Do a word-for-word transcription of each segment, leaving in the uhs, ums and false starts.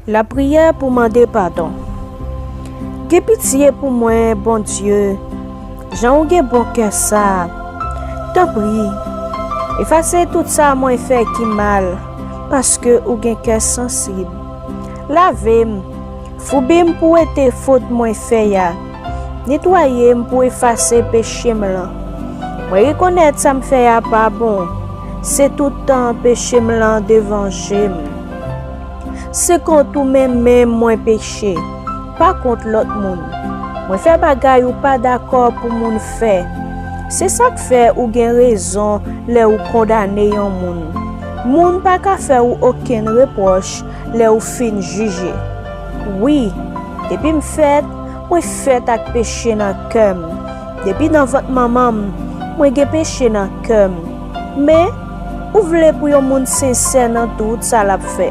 Lapriyè pou mande padon. Gen pitye pou mwen, Bondye, jan ou gen bon kè sa a. Tanpri, efase tout sa mwen fè ki mal, paske ou gen kè sansib. Lave m, foubi m pou wete fot mwen fè a. Netwaye m pou efase peche m lan. Mwen rekonèt sa m fè a pa bon. Se tout tan peche m lan devan je m. Se kont ou menm menm mwen peche, pa kont lòt moun. Mwen fè bagay ou pa dakò pou moun fè. Se sa k fè ou gen rezon lè ou kondane yon moun. Moun pa ka fè ou okenn repwòch lè ou fin jije. Wi, depi m fèt, mwen fèt ak peche nan kè m. Depi nan vant manman m, mwen gen peche nan kè m. Men, ou vle pou yon moun sensè nan tout sa l ap fè.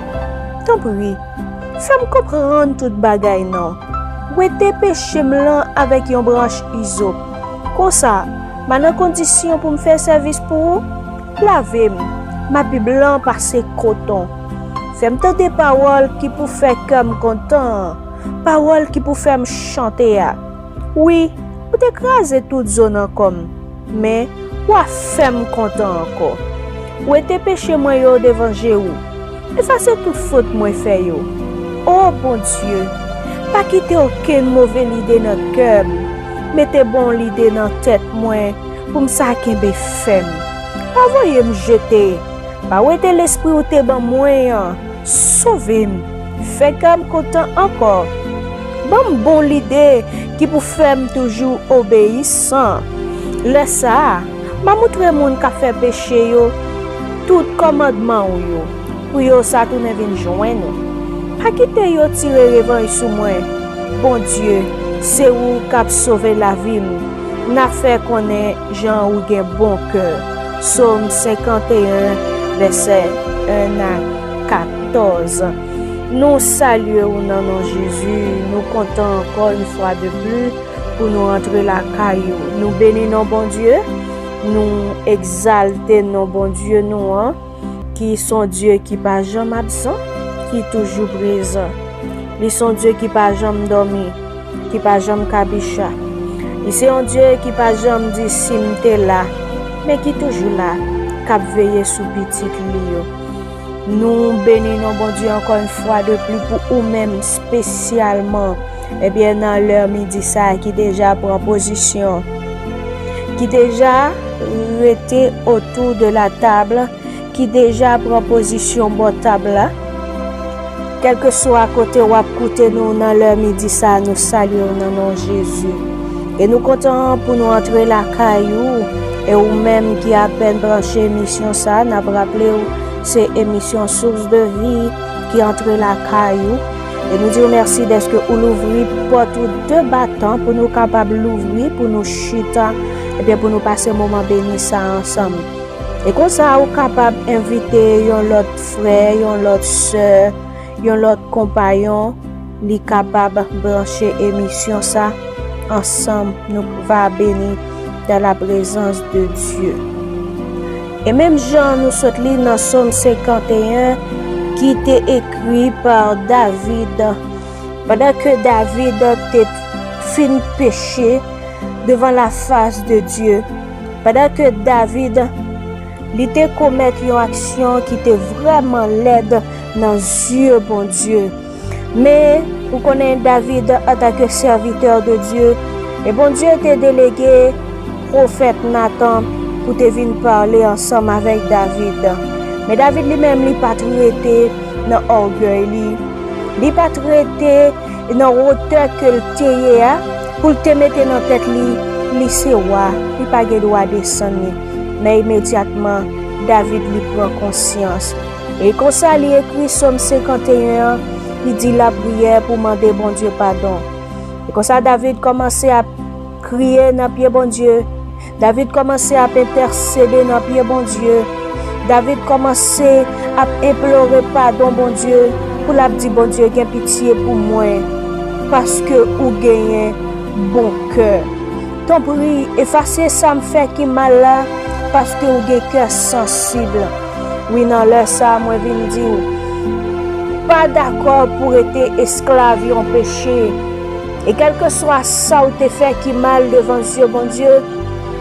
Tanpri, fè m konprann tout bagay non. Wete peche m lan avèk yon branch izop. Konsa, m a nan kondisyon pou m fè sèvis pou ou. Lave m, m a pi blan pase koton. Fè m tande pawòl ki pou fè kè m kontan an, pawòl ki pou fè m chante a. Wi, ou te kraze tout zo nan kò m, men w a fè m kontan ankò. Wete peche mwen yo devan je ou. Efase tout fot mwen fè yo. O Bondye, pa kite okenn move lide nan kè m. Mete bon lide nan tèt mwen pou m sa kenbe fèm. Pa voye m jete. Pa wete lespri ou te ban mwen an. Sove m. Fè kè m kontan ankò. Ban m bon lide ki pou fè m toujou obeyisan. Lè sa a, m a moutre moun k ap fè peche yo tout kòmandman ou yo, pou yo sa tounen vin jwenn ou. Pa kite yo tire revanj sou mwen. Bondye, se ou k ap sove lavi m. N a fè konnen jan ou gen bon kè. Sòm senkanteyen, vèsè en a katòz. Nou salye w nan non Jezi. Nou kontan ankò yon fwa de pli pou nou antre lakay ou. Nou beni non Bondye. Nou egzalte non Bondye nou an, ki se yon Dye ki pa janm absan, ki toujou prezan. Li se yon Dye ki pa janm dòmi, ki pa janm kabicha. Li se yon Dye ki pa janm di si m te la, men ki toujou la, k ap veye sou pitit li yo. Nou beni non Bondye ankò yon fwa de pli pou ou menm espesyalman. Ebyen, nan lè midi sa a ki deja pran pozisyon, ki deja rete otou de la table, ki deja pran pozisyon bò tab la. Kèlkeswa kote w ap koute nou nan lè midi sa a, nou salye w nan non Jezi. E nou kontan pou nou antre lakay ou. E ou menm ki apèn branche emisyon sa a, n ap raple w, se emisyon Source de Vie ki antre lakay ou. E nou di w mèsi dèske ou louvri pòt ou de batan pou nou kapab louvri, pou nou chita, ebyen pou nou pase moman beni sa a ansanm. E konsa, ou kapab envite yon lòt frè, yon lòt sè, yon lòt konpayon, li kapab branche emisyon sa. Ansanm, nou va beni dans la présence de Dieu. E menm jan nou sot li nan Sòm senkanteyen ki te ekri pa David, pandan ke David te fin peche devan la fas de Dye, pandan ke David, li te komèt yon aksyon ki te vrèman lèd nan zye Bondye. Men, ou konnen David, antanke sèvitè de Dye, e Bondye te delege pwofèt Natan pou te vin pale ansanm avèk David. Men David li menm, li pa t rete nan ògèy li. Li pa t rete nan wotè ke l te ye a, pou l te mete nan tèt li, li se wa, li pa gen dwa desann li. Men imedyatman, David li pran konsyans. E konsa li ekri Sòm senkanteyen an, li di lapriyè pou mande Bondye padon. E konsa David kòmanse ap kriye nan pye Bondye. David kòmanse ap entèsede nan pye Bondye. David kòmanse ap enplore padon Bondye, pou l ap di, Bondye, gen pitye pou mwen, paske ou genyen bon kè. Tanpri, efase sa m fè ki mal la, paske ou gen kè sansib. Wi, nan lè sa a, mwen vin di w, pa dakò pou rete esklav yon peche. E kèlkeswa sa w te fè ki mal devan zye Bondye,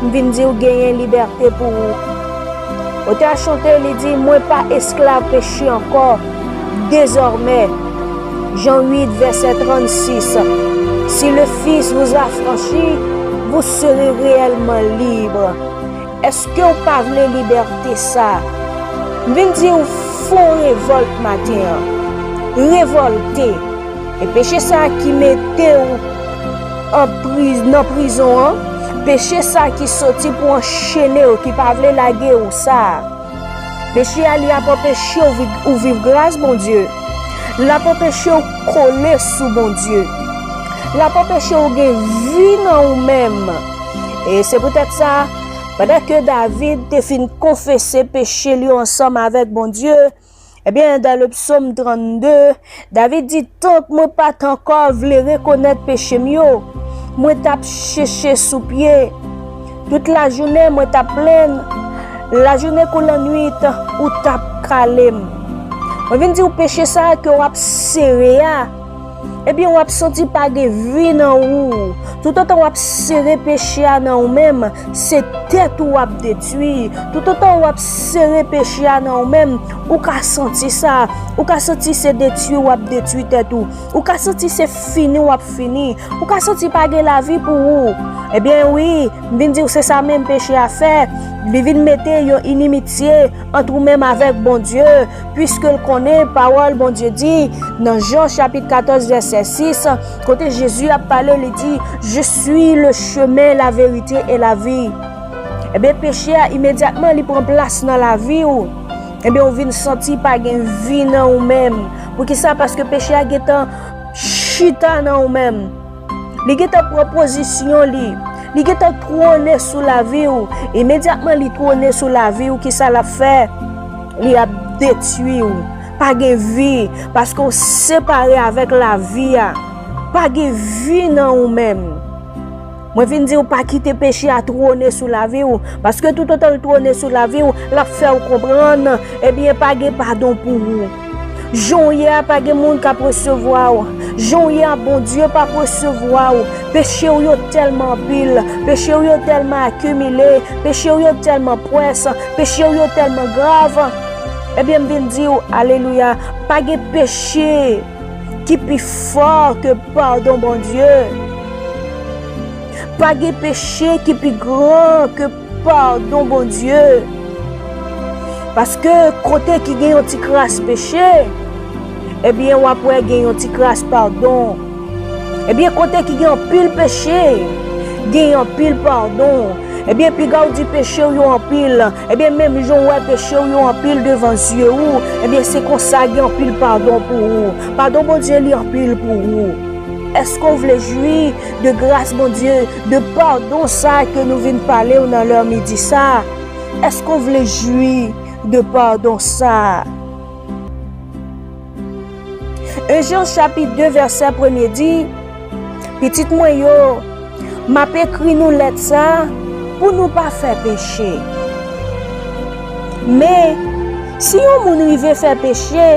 m vin di w genyen libète pou ou. Otè a chante, li di, mwen pa esklav peche ankò, dezòmè. Jan uit, vèsè trannsis. Si le Fils vous affranchit, vous serez réellement libre. Èske w pa vle libète sa? M vin di w, fè yon revòlt maten an. Revòlte. E peche sa ki mete w an pri-, nan prizon an, peche sa ki soti pou anchene w, ki pa vle lage w sa. Peche a, li ap anpeche w viv, ou viv gras Bondye. L ap anpeche w kole sou Bondye. L ap anpeche w gen vi nan ou menm. E se poutèt sa, pandan ke David te fin konfese peche l yo ansanm avèk Bondye, ebyen, dans le psaume trannde, David di, tank mwen pa t ankò vle rekonèt peche m yo, mwen t ap cheche sou pye. Tout lajounen, mwen t ap plenn. Lajounen kou lannwit, ou t ap kale m. Mwen vin di w peche sa a ke w ap sere a, ebyen, w ap santi pa gen vi nan ou. Toutotan w ap sere peche a nan ou menm, se tèt ou w ap detwi. Toutotan w ap sere peche a nan ou menm, ou ka santi sa. Ou ka santi se detwi w ap detwi tèt ou. Ou ka santi se fini w ap fini. Ou ka santi pa gen lavi pou ou. Ebyen wi, m vin di w se sa menm peche a fè. Li vin mete yon inimitye ant ou menm avèk Bondye, piske l konnen pawòl Bondye di nan Jan chapit katòz vèsè sis, kote Jezi ap pale, li di, je suis le chemin, la vérité et la vie. Ebyen, peche a imedyatman li pran plas nan lavi w. Ebyen, ou vin santi pa gen vi nan ou menm. Poukisa? Paske peche a gentan chita nan ou menm. Li gentan pran pozisyon li. Li gentan twone sou lavi w. Imedyatman li twone sou lavi w, kisa l ap fè? Li ap detwi w. Pa gen vi, paske w separe avèk lavi a. Pa gen vi nan ou menm. Mwen vin di w pa kite peche a twone sou lavi w, paske toutotan l twone sou lavi w, l ap fè w konprann, ebyen, pa gen padon pou ou. Jan w ye a, pa gen moun k ap resevwa w. Jan w ye a, Bondye p ap resevwa w. Peche w yo tèlman anpil, peche w yo tèlman akimile, peche w yo tèlman pwès, peche w yo tèlman grav. Ebyen, m vin di w, alelouya, pa gen peche ki pi fò ke padon Bondye. Pa gen peche ki pi gran ke padon Bondye. Paske kote ki gen yon ti kras peche, ebyen, w ap wè gen yon ti kras padon. Ebyen, kote ki gen anpil peche, gen anpil padon. Ebyen, piga w di peche w yo anpil, ebyen, menm jan w wè peche w yo anpil devan zye w, ebyen, se konsa gen anpil padon pou ou. Padon Bondye li anpil pou ou. Èske w vle jwi de gras Bondye, de padon sa ke nou vin pale w nan lè midi sa? Èske w vle jwi de padon sa? En Jan chapit de vèsè premye di, pitit mwen yo, m ap ekri nou lèt sa a pou nou pa fè peche. Men, si yon moun rive fè peche,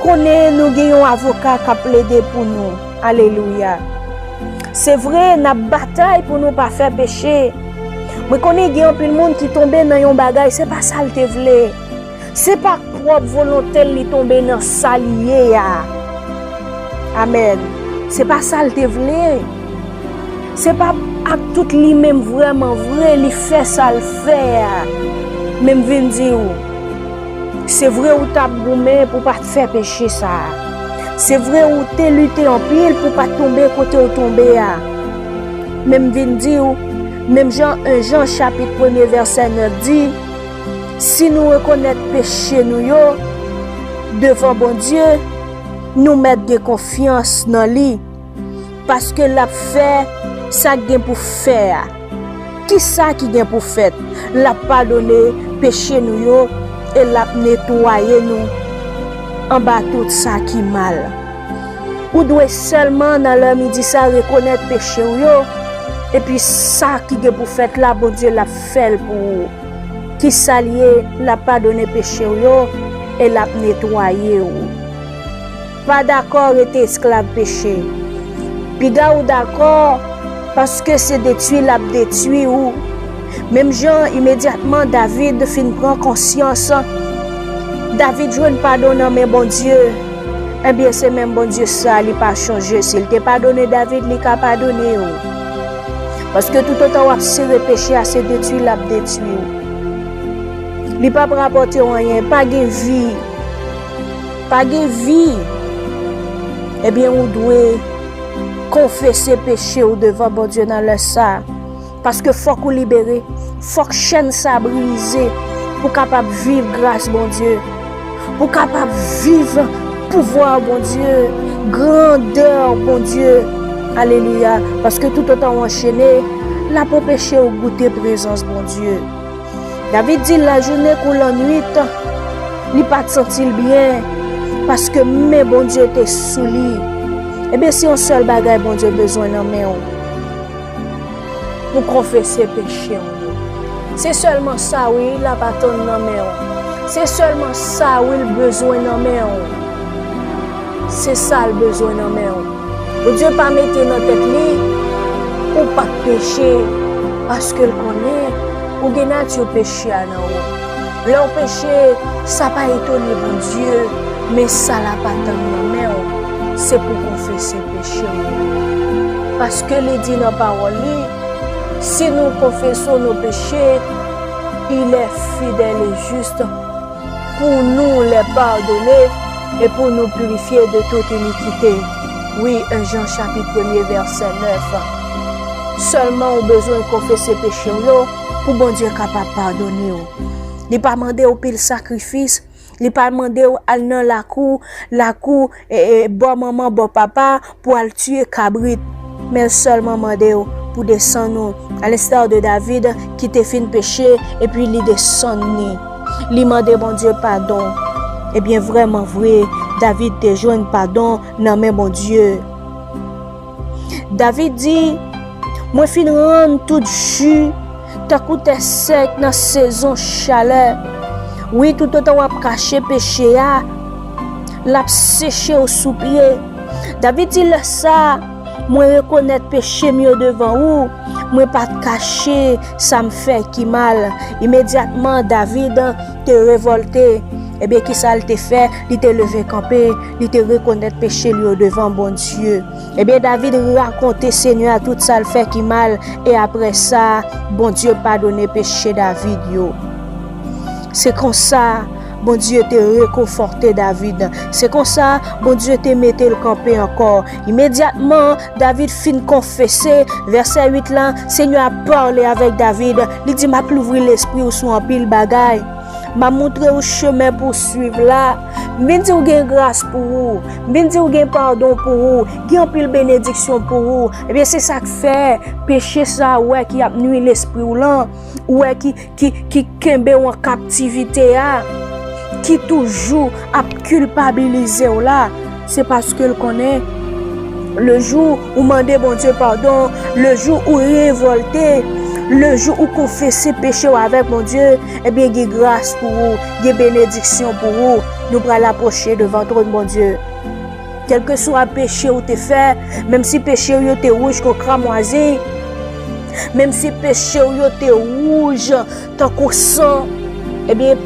konnen nou gen yon avoka k ap plede pou nou. Alelouya. Se vre, n ap batay pou nou pa fè peche. Mwen konnen gen anpil moun ki tonbe nan yon bagay, se pa sa l te vle. Se pa pwòp volonte l li tonbe nan sa li ye a. Amèn. Se pa sa l te vle. Se pa ak tout li menm vrèman vre li fè sa l fè a. Men m vin di w, se vre ou t ap goumen pou w pa t fè peche sa a. Se vre ou te lite anpil pou w pa t tonbe kote w tonbe a. Men m vin di w, menm jan en Jan chapit premye vèsè nèf di, si nou rekonèt peche nou yo devan Bondye, nou mèt gen konfyans nan li, paske l ap fè sa k gen pou fè a. Kisa ki gen pou fèt? L ap padone peche nou yo e l ap netwaye nou anba tout sa ki mal. Ou dwe sèlman nan lè midi sa rekonèt peche w yo, epi sa ki gen pou fèt la, Bondye l ap fè l pou ou. Kisa l ye? L ap padone peche w yo e l ap netwaye w. Pa dakò rete esklav peche. Piga ou dakò, paske se detwi l ap detwi ou. Menm jan, imedyatman David fin pran konsyans, David jwenn padon nan men Bondye. Ebyen, se menm Bondye sa, li pa chanje. Si l te padone David, li ka padone ou. Paske toutotan w ap sere peche a, se detwi l ap detwi ou. Li p ap rapòte w anyen, pa gen vi. Pa gen vi. Ebyen, ou dwe konfese peche w devan Bondye nan lè sa a. Paske fòk ou libere. Fòk chèn sa brize pou w kapab viv gras Bondye. Pou w kapab viv pouvwa Bondye, grandè Bondye. Alelouya. Paske toutotan w anchene, l ap anpeche w goute prezans Bondye. David di, lajounen kou lannwit, li pa t santi l byen, paske men Bondye te sou li. Ebyen, se yon sèl bagay Bondye bezwen nan men w. Pou konfese peche w yo. Se sèlman sa, wi, l ap atann nan men w. Se sèlman sa, wi, l bezwen nan men w. Se sa l bezwen nan men w. Bondye pa mete nan tèt li ou p ap peche, paske l konnen ou gen nati peche a nan ou. Lè w peche, sa pa etone Bondye, men sa l ap atann nan men w, se pou konfese peche w yo. Paske li di nan pawòl li, si nou konfese nos péchés, il est fidèle et juste pour nous les pardonner et pour nous purifier de toute iniquité. Wi, en Jan chapit premye, vèsè nèf. Sèlman ou bezwen konfese peche w yo pou Bondye kapab padone w. Li pa mande w pil sakrifis, li pa mande w al nan lakou, lakou, e, e, bò manman, bò papa, pou al tiye kabrit. Men l sèlman mande w pou desann ou, à l'instar de David ki te fin peche epi li desann li. Li mande Bondye padon. Ebyen, vrèman vre, David te jwenn padon nan men Bondye. David di, mwen fin rann tout ji tankou tè sèk nan sezon chalè. Wi, toutotan w ap kache peche a, l ap seche w sou pye. David di, lè sa a, mwen rekonèt peche m yo devan ou, mwen pa t kache sa m fè ki mal. Imedyatman, David te revòlte. Ebyen, kisa l te fè? Li te leve kanpe, li te rekonèt peche l yo devan Bondye. Ebyen, David rakonte Senyè a tout sa l fè ki mal, e apre sa, Bondye padone peche David yo. Se konsa, Bondye te rekonfòte David. Se konsa, Bondye te mete l kanpe ankò. Imedyatman, David fin konfese, vèsè uit la, Senyè a pale avèk David. Li di, m ap louvri lespri w sou anpil bagay. M ap montre w chemen pou w swiv la. M vin di w gen gras pou ou. M vin di w gen padon pou ou. Gen anpil benediksyon pou ou. Ebyen, se sa k fè peche sa a ou wè ki ap nwi lespri w lan, ou wè ki, ki, ki kenbe w an kaptivite a, ki toujou ap kilpabilize w la, se paske l konnen, le jou ou mande Bondye padon, le jou ou revòlte, le jou ou konfese peche w avèk Bondye, ebyen, gen gras pou ou, gen benediksyon pou ou. Nou pral apwoche devan twòn Bondye. Kèlkeswa peche ou te fè, menm si peche w yo te wouj kon kramwazi, menm si peche w yo te wouj tankou san, ebyen,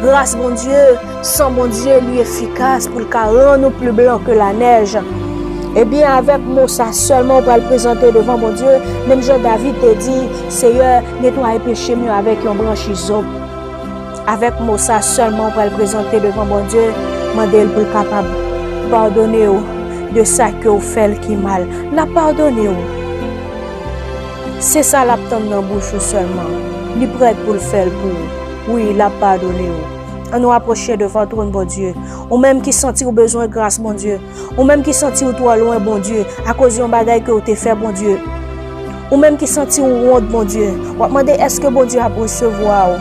gras Bondye, san Bondye, li efikas pou l ka rann ou pli blan ke lanèj. Ebyen, avèk mo sa sèlman, ou pral prezante devan Bondye, menm jan David te di, Seyè, netwaye peche m yo avèk yon branch izòp. Avèk mo sa sèlman, ou pral prezante devan Bondye, mande l pou l kapab padone w de sa ke w fè l ki mal. L ap padone w. Se sa l ap tann nan bouch ou sèlman. Li prèt pou l fè l pou ou. Wi, l ap padone w. Ann nou apwoche devan twòn Bondye. Ou menm ki santi w bezwen gras Bondye. Ou menm ki santi w twò lwen Bondye akoz yon bagay ke w te fè Bondye. Ou menm ki santi w wont Bondye. W ap mande èske Bondye ap resevwa w.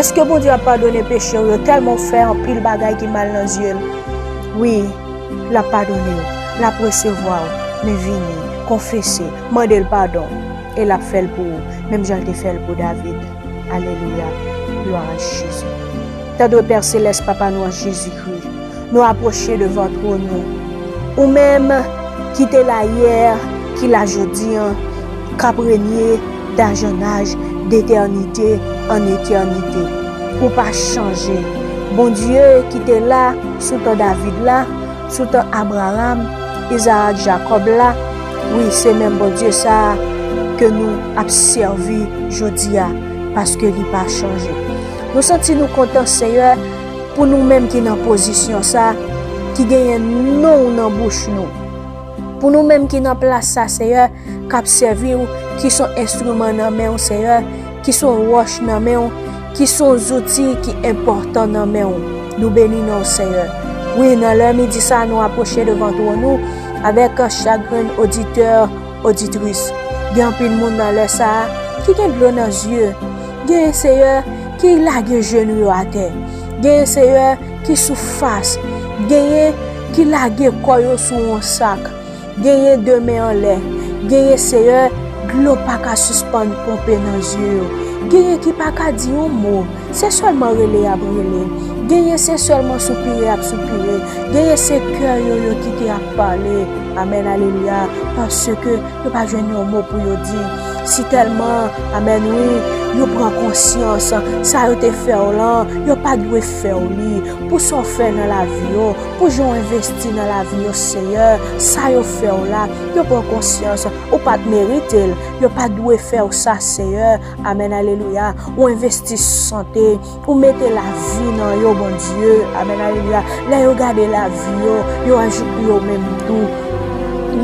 Èske Bondye ap padone peche w yo tèlman w fè anpil bagay ki mal nan zye l. Wi, l ap padone w. L ap resevwa w. Men vini, konfese, mande l padon. E l ap fè l pou ou, menm jan l te fè l pou David. Alelouya. Glwa a Jezi. Tandre Pè Selès, Papa nou an Jezikri, nou apwoche devan twòn ou. Ou menm ki te la yè, ki la jodi a, k ap renye dajannaj, detènite an etènite. Ou pa chanje. Bondye ki te la sou tan David la, sou tan Abraram, Izarak, Jakòb la, wi, se menm Bondye sa a ke nou ap sèvi jodi a, paske li pa chanje. Nou santi nou kontan, Seyè, pou nou menm ki nan pozisyon sa, ki genyen non w nan bouch nou. Pou nou menm ki nan plas sa, Seyè, k ap sèvi w, ki s on enstriman nan men w, Seyè, ki s on wòch nan men w, ki s on zouti ki enpòtan nan men w. Nou beni non w, Seyè. Wi, nan lè midi sa, nou apwoche devan twòn ou avèk chak grenn oditè, oditris. Gen anpil moun nan lè sa a ki gen dlo nan zye. Genyen, Seyè, ki lage jenou yo atè. Genyen, Seyè, ki sou fas. Genyen ki lage kò yo sou yon sak. Genyen de men anlè. Genyen, Seyè, dlo pa ka sispann ponpe nan zye yo. Genyen ki pa ka di yon mo. Se sèlman rele y ap rele. Genyen se sèlman soupire y ap soupire. Genyen se kè yo yo kite y ap pale. Amèn, alelouya. Paske yo pa jwenn yon mo pou yo di. Si tèlman, amèn, wi, yo pran konsyans, sa yo te fè w lan, yo pa dwe fè w li. Pou sa w fè nan lavi yo, pou jan w envesti nan lavi yo, Seyè, sa yo fè w la, yo pran konsyans, ou pa t merite l, yo pa dwe fè w sa, Seyè. Amèn, alelouya. Ou envesti sante, ou mete lavi nan yo, Bondye. Amèn, alelouya. Lè yo gade lavi yo, yo wè jou yo menm tou.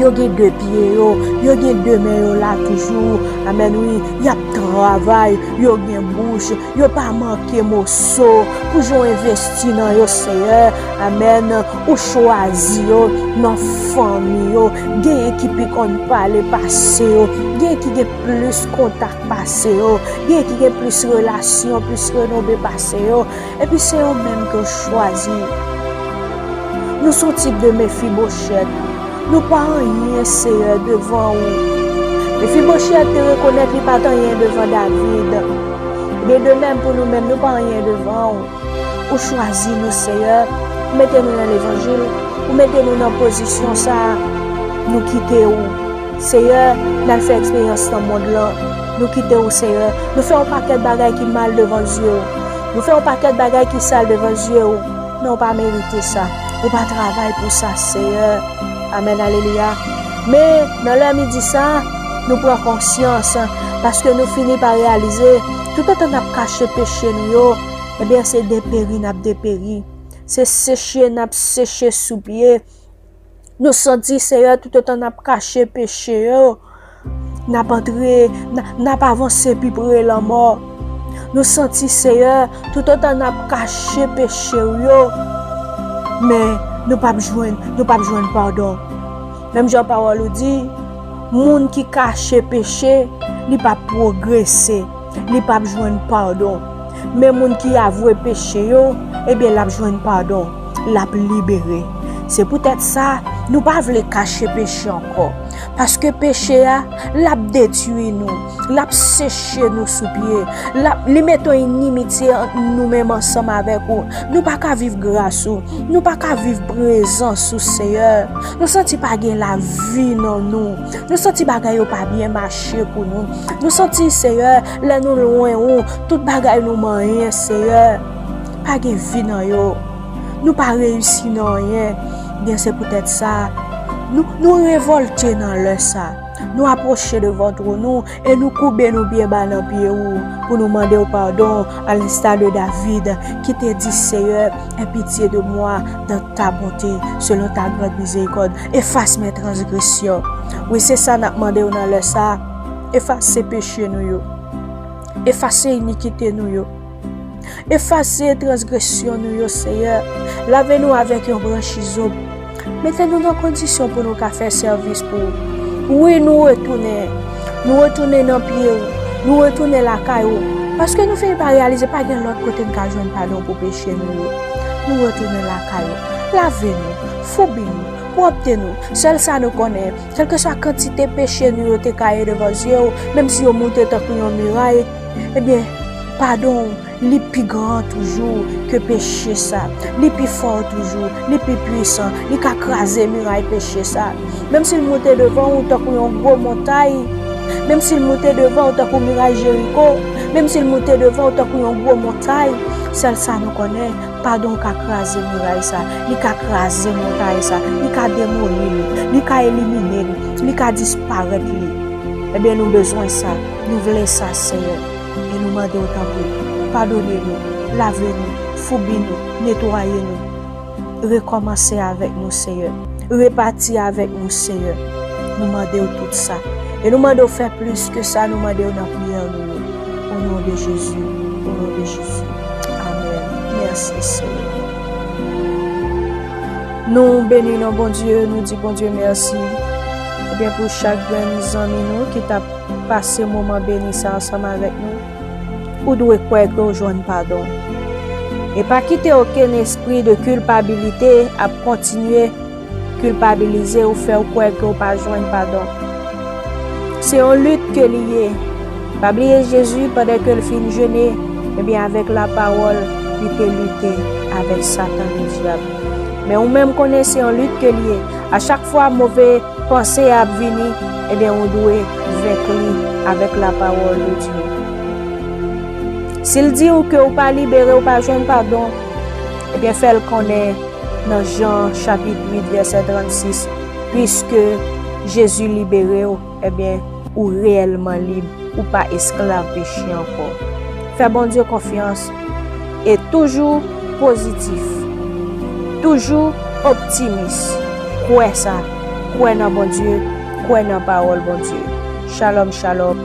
Yo gen de pye yo, yo gen de men yo la toujou. Amèn, wi. Y ap travay, yo gen bouch, yo pa manke moso. Pou jan w envesti nan yo, Seyè. Amèn. Ou chwazi yo nan fanmi yo. Genyen ki pi konn pale pase yo. Genyen ki gen plis kontak pase yo. Genyen ki gen plis relasyon, plis renome pase yo. Epi se yo menm ke w chwazi. Nou se yon tip de Mefibochèt. Nou pa anyen, Seyè, devan ou. Mefibochèt te rekonèt li pa t anyen devan David. Ebyen, de menm pou nou menm, nou pa anyen devan ou. Ou chwazi nou, Seyè. Ou mete nou nan levanjil. Ou mete nou nan pozisyon sa a. Nou kite ou. Seyè, n al fè eksperyans nan mond lan. Nou kite ou, Seyè. Nou fè yon pakèt bagay ki mal devan zye ou. Nou fè yon pakèt bagay ki sal devan zye ou. Men ou pa merite sa. Ou pa travay pou sa, Seyè. Amèn, alelouya. Men, nan lè midi sa, nou pran konsyans, paske nou fini pa reyalize, toutotan n ap kache peche nou yo, ebyen, se deperi n ap deperi. Se seche n ap seche sou pye. Nou santi, Seyè, toutotan n ap kache peche yo, n ap antre, n a, n ap avanse pi pre lanmò. Nou santi, Seyè, toutotan n ap kache peche w yo, men nou p ap jwenn, nou p ap jwenn padon. Menm jan pawòl ou di, moun ki kache peche, li p ap pwogrese, li p ap jwenn padon. Men moun ki avwe peche yo, ebyen, l ap jwenn padon, l ap libere. Se poutèt sa, nou pa vle kache peche ankò. Paske peche a, l ap detwi nou, l ap seche nou sou pye, l ap, li mete yon inimitye ant nou menm ansanm avèk ou. Nou pa ka viv gras ou, nou pa ka viv prezans ou, Seyè. Nou santi pa gen lavi nan nou. Nou santi bagay yo pa byen mache pou nou. Nou santi, Seyè, lè nou lwen ou, tout bagay nou manyen, Seyè. Pa gen vi nan yo. Nou pa reyisi nan anyen. Byen, se poutèt sa, nou, nou revòlte nan lè sa. Nou apwoche devan twòn ou e nou koube nou byen ba nan pye ou pou nou mande w padon, alensta de David ki te di, Seyè, aie pitié de moi dans ta bonté, selon ta grande miséricorde. Efase mes transgressions. Wi, se sa n ap mande w nan lè sa. Efase peche nou yo. Efase inikite nou yo. Efase transgresyon nou yo, Seyè. Lave nou avèk yon branch izop. Mete nou nan kondisyon pou nou ka fè sèvis pou ou. Wi, nou retounen. Nou retounen nan pye ou. Nou retounen lakay ou. Paske nou fini pa reyalize pa gen lòt kote n ka jwenn padon pou peche nou yo. Nou retounen lakay ou. Lave nou. Foubi nou. Pwòpte nou. Sèl sa nou konnen. Kèlkeswa kantite peche nou yo te ka ye devan zye w, menm si yo moute tankou yon miray, ebyen, padon w Li pi gran toujou ke peche sa. Li pi fò toujou. Li pi pwisan. Li ka kraze miray peche sa. Menm si l moute devan ou tankou yon gwo montay, menm si l moute devan ou tankou miray Jeriko, menm si l moute devan ou tankou yon gwo montay, sèl sa nou konnen, padon ka kraze miray sa. Li ka kraze montay sa. Li ka demoli l. Li ka elimine l. Li ka disparèt li. Ebyen, nou bezwen sa. Nou vle sa, Senyè. E nou mande w, tanpri, padone nou, lave nou, foubi nou, netwaye nou. Rekòmanse avèk nou, Senyè. Repati avèk nou, Senyè. Nou mande w tout sa. E nou mande w fè plis ke sa, nou mande w nan priyè nou yo. O non de Jezi, o non de Jezi. Amèn. Mèsi, Senyè. Nou beni non Bondye, nou di Bondye mèsi. Ebyen, pou chak grenn zanmi nou ki t ap pase moman beni sa ansanm avèk nou, ou dwe kwè ke w jwenn padon. E pa kite okenn espri de kilpabilite ap kontinye kilpabilize ou, fè w kwè ke w pa jwenn padon. Se yon lit ke li ye. Pa bliye Jezi, pandan ke l fin jene, ebyen, avèk lapawòl, li te lite avèk Satan, Ledyab. Men ou menm konnen se yon lit ke li ye. A chak fwa move panse ap vini, ebyen, ou dwe venk li avèk lapawòl de Dye. Si l di w ke w pa libere, w pa jwenn padon, ebyen, fè l konnen nan Jan chapit uit, vèsè trannsis, piske Jezi libere w, ebyen, ou reyèlman lib, ou pa esklav peche ankò. Fè Bondye konfyans e toujou pozitif, toujou optimis. Kwè sa, kwè nan Bondye, kwè nan pawòl Bondye. Shalom, shalom.